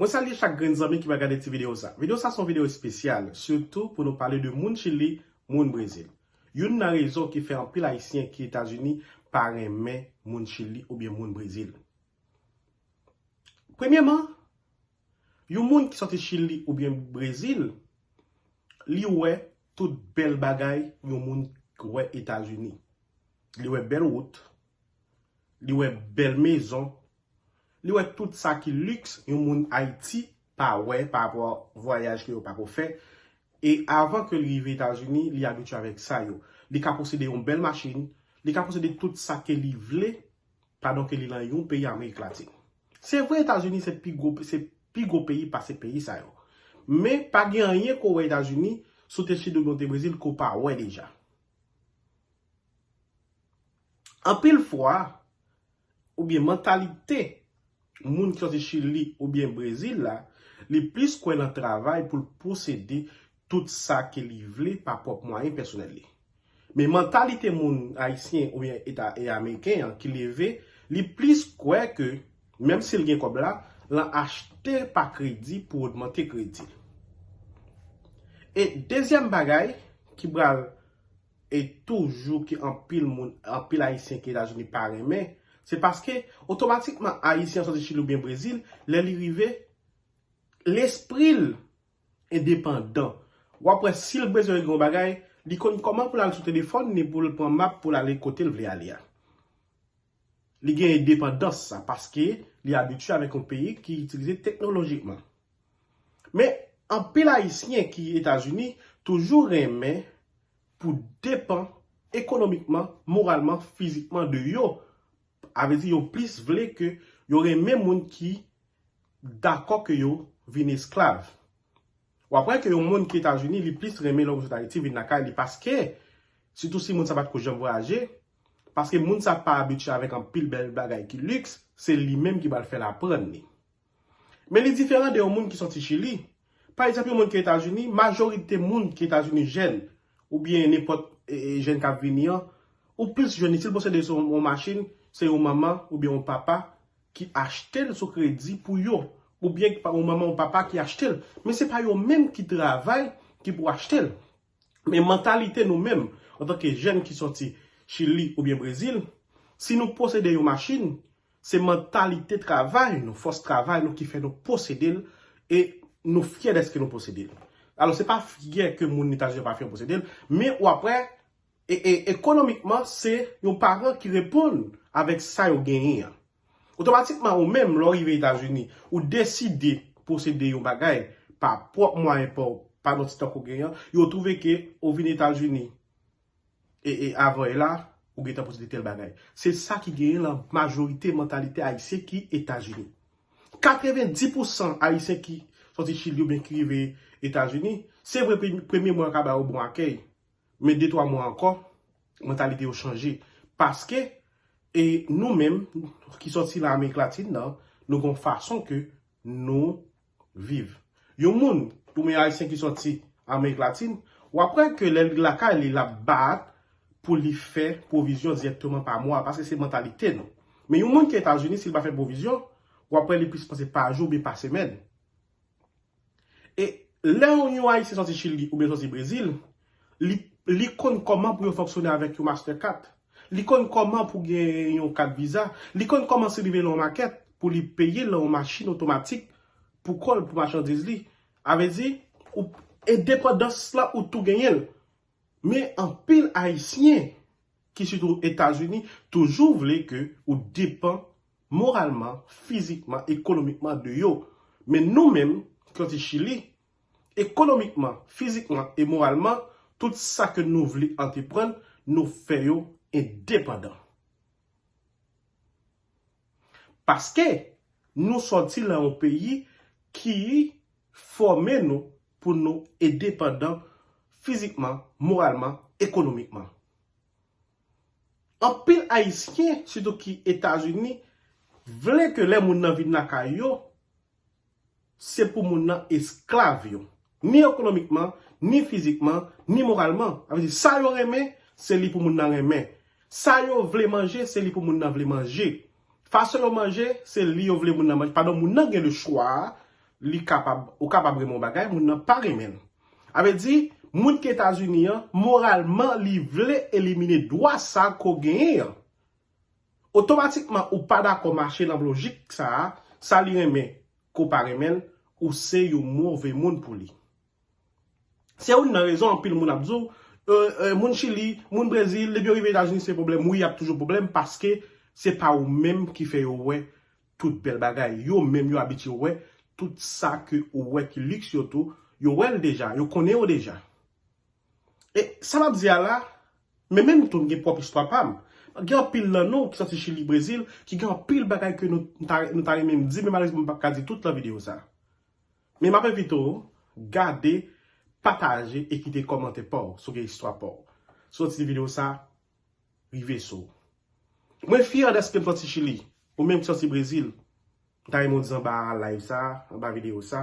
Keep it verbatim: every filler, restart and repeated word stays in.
Mwen salye chak grenn zanmi ki va gade ti videyo sa. Videyo sa se yon videyo espesyal, sitou pou nou pale de moun Chili, moun Brezil. Youn nan rezon ki fè anpil Ayisyen ki Etazini pa renmen moun Chili oubyen moun Brezil. Premyèman, yon moun ki sòti Chili oubyen Brezil, li wè tout bèl bagay yon moun wè Etazini. Li wè bèl wout, li wè bèl mezon, li wè tout sa ki liks yon moun Ayiti pa wè pa rapò vwayaj ke yo pako fè. E avan ke li rive Etazini, li abitye avèk sa yo. Li ka posede yon bèl machin, li ka posede tout sa ke li vle, pandan ke li nan yon peyi Amerik Latin. Se vre Etazini se pi gwo, se pi gwo peyi pase peyi sa yo. Men pa gen anyen ke w wè Etazini, si w te Chili oubyen w te Brezil, ke w pa wè deja. Anpil fwa, oubyen mantalite moun ki sòti Chili oubyen Brezil la, li plis kwè nan travay pou l posede tout sa ke li vle pa pwòp mwayen pèsonèl li. Men mantalite moun ayisyen oubyen eta e ameriken an ki leve, li plis kwè ke, menm si l gen kòb la, l an achte pa kredi pou ogmante kredi l. E dezyèm bagay ki pral e toujou ke anpil moun, anpil ayisyen ki Etazini pa renmen, se paske otomatikman ayisyen an sòti Chili oubyen Brezil, lè li rive, lespri l endepandan. W ap wè si l bezwen regle yon bagay, li konn kòman pou l al sou telefòn ni pou l pran map pou l ale kote l vle ale a. Li gen endepandans sa paske li abitye avèk yon peyi ki itilize teknolojikman. Men anpil ayisyen ki Etazini toujou renmen pou depann ekonomikman, moralman, fizikman de yo. A vle di yo plis vle ke yo renmen moun ki dakò ke yo vin esklav. W ap wè ke yon moun ki Etazini, li plis renmen lè w sot Ayiti vin lakay li paske, sitou si moun sa pa t ko janm vwayaje, paske moun sa pa abitye avèk anpil bèl bagay ki liks, se li menm ki pral fè l aprann li. Men li diferan de yon moun ki sòti Chili. Pa egzanp, yon moun ki Etazini, majorite moun ki Etazini jèn, oubyen nenpòt e, e, jèn k ap vini an, ou plis jwenn li, si l posede yon, yon machin, se yon manman oubyen yon papa ki achte l sou kredi pou yo, oubyen ki pa yon manman, yon papa ki achte l. Men se pa yo menm ki travay ki pou achte l. Men mantalite nou menm, antanke jèn ki sòti Chili oubyen Brezil, si nou posede yon machin, se mantalite travay nou, fòs travay nou ki fè nou posede l e nou fyè dèske nou posede l. Alò, se pa fyè ke moun Etazini pa fyè posede l, men w ap wè, e, e, ekonomikman, se yon paran ki reponn avèk sa yo genyen an. Otomatikman, ou menm, lè w rive Etazini, ou deside posede yon bagay pa pwòp mwayen pa w, pa nan ti tan ke w genyen an, yo twouve ke ou vin Etazini e, e avan e la, ou gentan posede tèl bagay. Se sa ki genyen nan majorite mantalite ayisyen ki Etazini. Katrevenndis pousan ayisyen ki sòti Chili oubyen ki rive Etazini, se vre, pre- premye mwa yo ka ba yo bon akèy, men de twa mwa ankò, mantalite yo chanje. Paske, e nou menm, ki sòti nan Amerik Latin nan, nou gen yon fason ke nou viv. Yon moun, oubyen ayisyen ki sòti Amerik Latin, w ap wè ke lè li lakay li, l ap bat pou li fè pwovizyon dirèkteman pa mwa, paske se mantalite nou. Men yon moun ki Etazini, si l pa fè pwovizyon, w ap wè li plis panse pa jou oubyen pa semèn. E lè yon, yon ayisyen sòti Chili oubyen sòti Brezil, li, li konn kòman pou yo fonksyone avèk yon Mastercard. Li konn kòman pou gen yon kat viza. Li konn kòman si li rive nan yon makèt pou li peye nan yon machin otomatik pou kò l, pou machandiz li. A vle di, ou, endepandans la, ou tou genyen l. Men anpil ayisyen ki sitou Etazini toujou vle ke ou depann moralman, fizikman, ekonomikman de yo. Men nou menm, ki sòti Chili, ekonomikman, fizikman e moralman, tout sa ke nou vle antreprann, nou fè yo endepandan. Paske nou sòti nan yon peyi ki fòme nou pou nou endepandan fizikman, moralman, ekonomikman. Anpil ayisyen, sitou ki Etazini, vle ke lè moun nan vin lakay yo, se pou moun nan esklav yo. Ni ekonomikman, ni fizikman, ni moralman. Sa vle di, sa yo renmen, se li pou moun nan renmen. Sa yo vle manje, se li pou moun nan vle manje. Fason yo manje, se li yo vle moun nan manje. Padon, moun nan gen le chwa li kapab, ou kapab renmen yon bagay, moun nan pa renmen l. A vle di, moun ki Etazini an, moralman, li vle elimine dwa sa ke w genyen an. Otomatikman, ou pa dakò mache nan lojik sa a, sa li renmen, ke w pa renmen l, ou se yon move moun pou li. Se youn nan rezon anpil moun ap di w, euh, euh, moun Chili, moun Brezil, depi yo rive Etazini, se pwoblèm. Wi, y ap toujou pwoblèm, paske se pa ou menm ki fè yo wè tout bèl bagay. Yo menm, yo abitye wè tout sa ke ou wè ki liks yo tou, yo wè l deja, yo konnen yo deja. E sa m ap di a la, men menm tou, m gen pwòp istwa pa m. Gen anpil nan nou ki sòti Chili, Brezil, ki gen anpil bagay ke nou, nou ta, nou ta renmen m di, men malerezman, m p ap ka di tout nan videyo sa. Men m ap envite w gade, pataje e kite kòmantè pa w si w gen istwa pa w. Si w ti videyo sa rive sou ou. Mwen fyè dèske m sòti Chili, ou menm ki sòti Brezil. M ta renmen w di anba live sa, anba videyo sa.